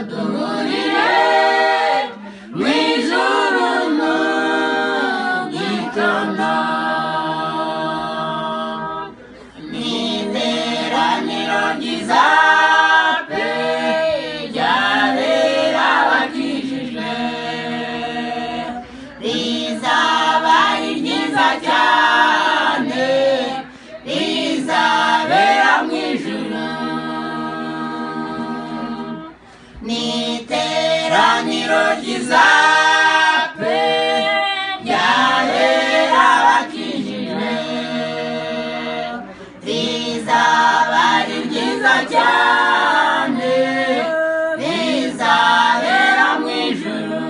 duhurire mu ijuru mu gitondo. Ni iteraniro ryiza pe ryabera abakijijwe, rizaba ari ryiza cyane, rizabera mu ijuru. Ni iteraniro ryiza pe ryabera abakijijwe, rizaba ari ryiza cyane, rizabera mu ijuru.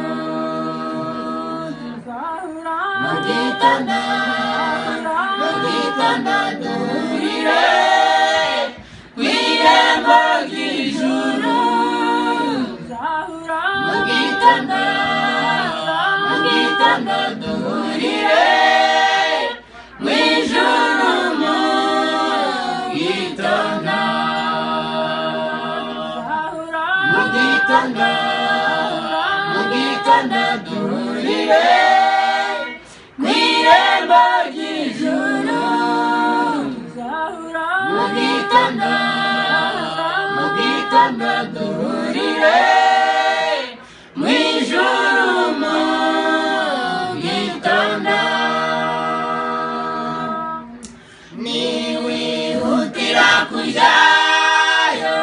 Mu gitondo, mu gitondo duhurire ku irembo ry'ijuru. Mu gitondo, mu gitondo duhurire mu ijuru mu gitondo. Mu gitondo, mu gitondo duhurire ku irembo ry'ijuru. Mu gitondo, mu gitondo duhurire mu ijuru mu gitondo. Niwihutira kujyayo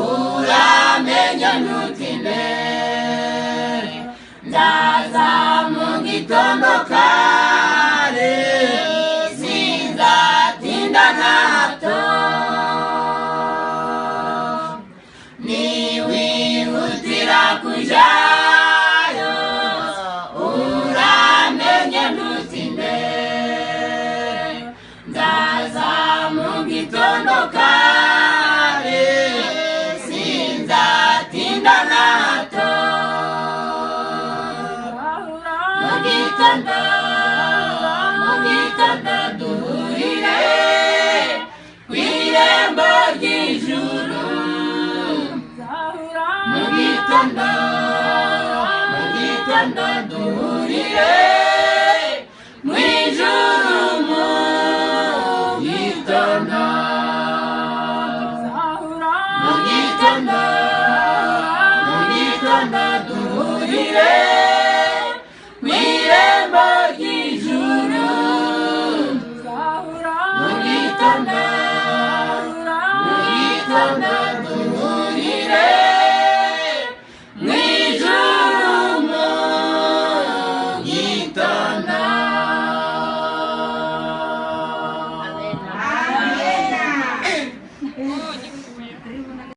uramenya ntutinde, nzaza mu gitondo kare, sinzatinda na hato. Niwihutira kujyayo uramenye ntutinde, nzaza mu gitondo kare, sinzatinda na hato. Mu gitondo, mu gitondo duhurire ku irembo ry'ijuru. Mu gitondo, mu gitondo duhurire mu ijuru mu gitondo. Mu gitondo, mu gitondo duhurire